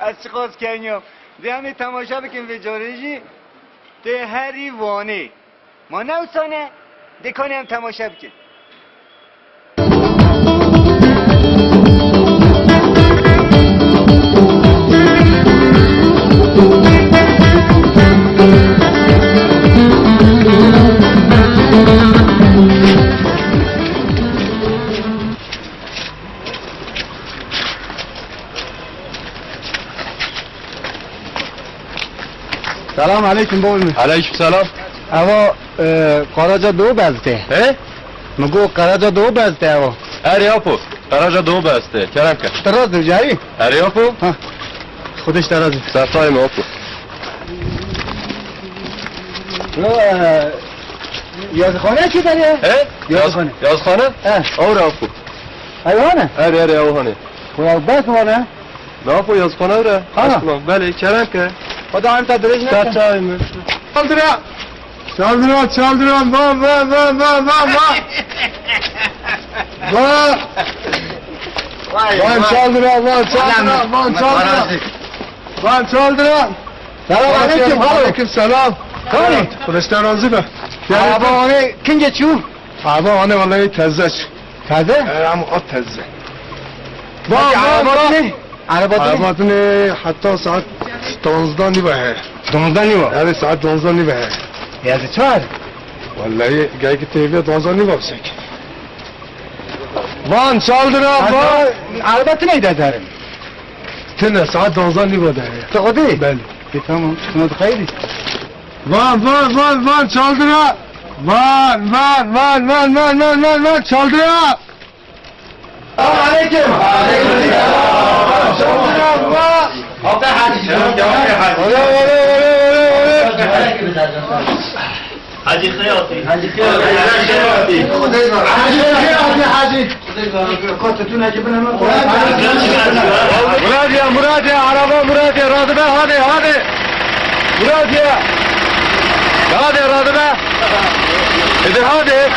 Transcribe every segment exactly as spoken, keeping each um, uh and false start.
Ez çiqas keniya. Dê em ê temaşe bikin vê carê jî. Tê herî Wanê. Ma ne wisa ne? Dê kanê em temaşe bikin. Selam aleyküm, bol mu? Aleyküm selam. Eva, e, Karaca Doğu bezte. He? Mi go Karaca Doğu bezte eva. Erê apo. Karaca Doğu bezte. Kerem ke. Teraz de cayî. Erê apo. Ha. Xwedê ji te razî. Sertayê me apo. Yo, e, yazıkhane çi der ya? He? Yazıkhane. Yazıkhane? He. Ora apo. Ew hane? Erê, erê, ew hane. Xwe ya bes wane. Ne apo, yazıkhane ora? Ha. Aşkım, belê, kerem ke. Xweda em te dirêj neke. Sertayê me. Çaldıra! Çaldıra, çaldıra, van, van, van. Van! Vay, van vay. Çaldıra, van çaldıra, van çaldıra. Van çaldıra. Selam aleyküm, halo. Aleyküm selam. Kani? Xwedê ji te razî be. Araba wane kince çû? Araba wane wallahî teze çû. Taze? E, ama o teze. Bak, bak, bak. Araba ne? Araba ne? Araba ne? Hatta saat donzda niva he. Donzda niva? Evet, saat donzda niva he. Ya de çar? Vallahi gel ki T V'ye donzda niva bisek. Van çaldıra, van. Araba tu neyde derim? Tine saat donzda niva de he. Te o değil? Belli. E, tamam. Şuna da kaydı. Van, van, van, van çaldıra. Van, van, van, çaldıra. Selam aleyküm. Aleyküm selam. Çaldıra, van. Abi Hacı, selam, devam et Hacı. Öyle, öyle, öyle, öyle, öyle. Hacı Xeyatî. Hacı Xeyatî. Hacı Xeyatî. Hacı Xeyatî, Hacı. Muradiye, Muradiye, araba Muradiye, radibe, hadi, hadi. Muradiye. Hadi, radibe. Hadi, hadi.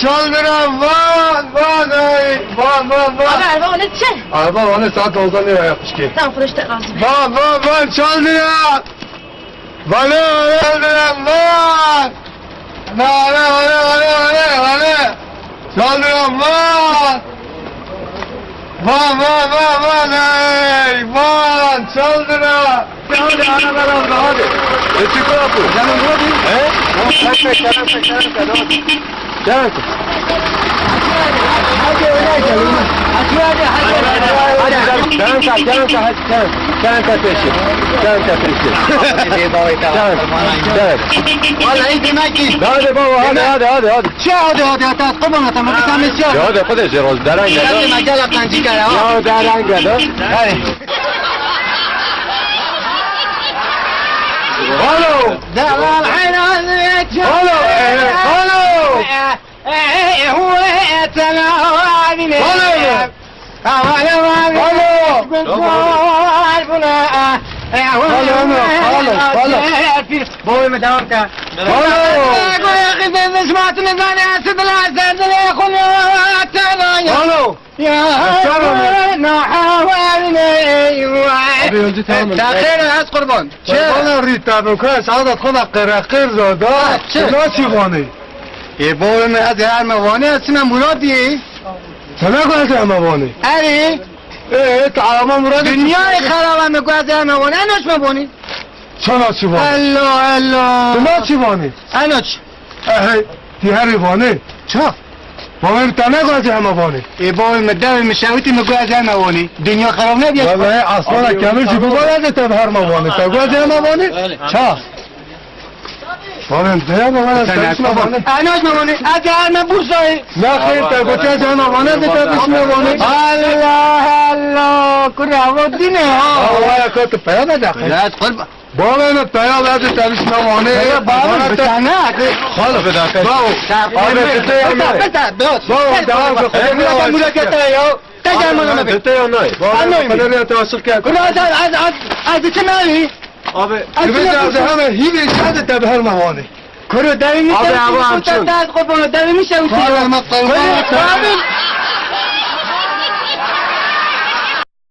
Çaldıra, van, van, ay, van, van, van. Abi, araba onu çek. Araba onu saat doksan lira yapmış ki. Tamam, Xwedê ji te razî be. Van, van, van, çaldıra. Vale, vale, vale, vale. Vale, vale, vale, vale, vale. Çaldıra, van. Van, van, van, van, ey, van, çaldıra. Hadi, hadi, hadi, hadi. E, çık lan bu. Canım, bu değil. He? Tamam, sen çek, sen çek, sen çek, hadi. Gel. Hadi, hadi, hadi. Hadi, hadi, hadi. Hadi, hadi. Kerem, kerem, kerem, kerem. Kerem kardeşim. Kerem kardeşim. Kerem, kerem. Vallahi demek ki. Hadi baba, hadi, hadi, hadi, hadi. Çi hadi, hadi, hadi, hadi, kurban olayım, bir tane şey. Ya da kardeş, ya, dereng gel. Gel, gel, gel, gel, gel, ya. Ya, dereng gel, ha. Hadi. Alo. Alo. Alo. Alo. Alo. Alo. Alo. Boyu mu devam ka? Alo. Alo. Abi, önce tamam. Te xêr, ez qurban. Bana rîta bu ka, saada xwe da qere qir da. Ha, çi? Nasıl vanî? Ê bavê min, ez ê herme Wanê, ez çime Muradiyê. Te ne got ez ê herme Wanê? Erê. Ê, te araba Muradê. Dinyayê xeraba min got ez ê herme Wanê. Eno çime Wanê. Çana çi Wanê? Elo, elo. Tu na çi Wanê? Eno çi? Ehê, ti herî Wanê. Ça? Bavê min te ne got ez ê herme Wanê? Ê bavê min, devê min şewitî min got ez ê herme Wanê. Dinya xerab nebiye. Vallahi asmana kemir jî bû, ez ê te bi herme Wanê. Te got ez ê herme Wanê? Ça? Bavê min, deya baba, ez te bişme Wanê. Eno çime Wanê. Ez ê herme Bursayê. Ne xeyr, te got ez ê herme Wanê, ez ê te bişme Wanê. Allah, Allah, kura, o dine ha. Allah ya, ka tu peya da. Ya, qurban. Bavê min, peya da, ez ê te bişme Wanê. Ya, bavê min, bir tane. Xalo. Bravo. Abi, tu te ya ne? Bravo, devam et. Te gel bana be. Te ya ne? Bavê min, te ya ne? Kura, ez, ez, ez, ez çime Abi, ez kime ez heme hîvê şade te bi herme Wanê. Kuro, devê min şewitî. Abi, abi, abi, te, te, qurban, devê min şewitî. Abi, abi.